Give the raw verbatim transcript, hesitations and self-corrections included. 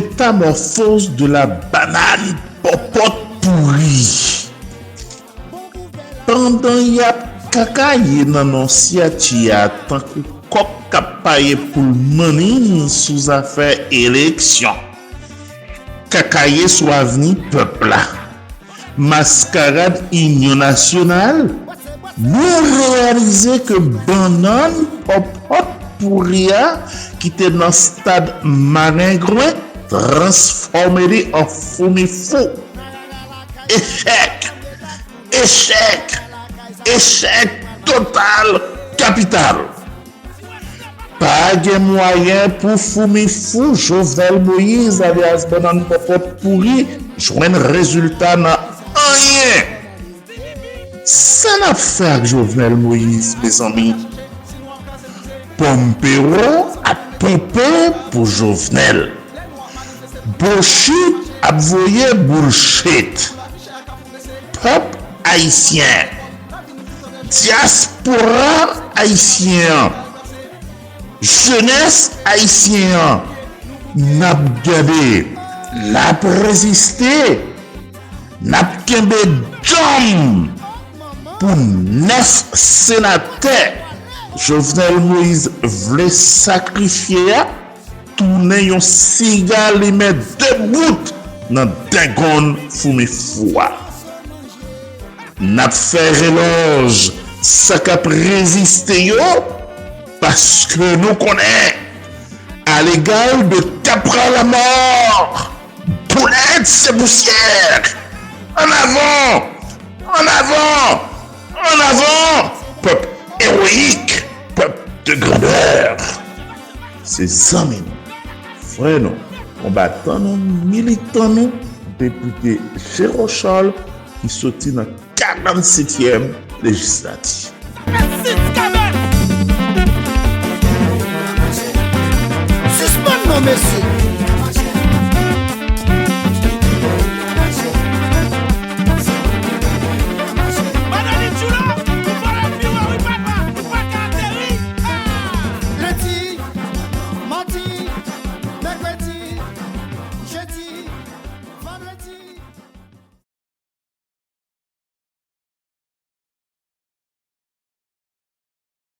Métamorphose de la banane pòpòt pouri. Pandan y ap kakaye nan nonsyati a tankou kòk k ap paye poul mannin sou zafè eleksyon, kakaye sou avni pèp la, maskarad Inyon Nasyonal, nou reyalize ke bannann pòpòt pouri a ki te nan stad marengwen transfòme li an foumifou. Echèk! Echèk! Echèk total kapital! Pa gen mwayen pou foumifou Jovenel Moïse alyas bannann pòpòt pouri jwenn rezilta nan anyen. Sa n ap fè ak Jovenel Moïse, mezanmi? Pompeo ap ponpe pou Jovenel. Bullshit ap voye bullshit. Pèp ayisyen, dyaspora ayisyen an, jenès ayisyen an, n ap gade, n ap reziste, n ap kenbe djanm pou nèf senatè Jovenel Moïse vle sakrifye a tounen yon siga limen de bout nan dengonn foumifou a. N ap fè relòj sa k ap reziste yo, paske nou konnen, à l'égal de Capra la mort, Boulèt se pousyè! Annavan! Annavan! Annavan! Pèp ewoyik! Pèp de grandè! Se zanmi nou, frè nou, konbatan nou, militan nou, depite Géraud Charles ki soti nan karannsetyèm lejislati. Sispann non mesye,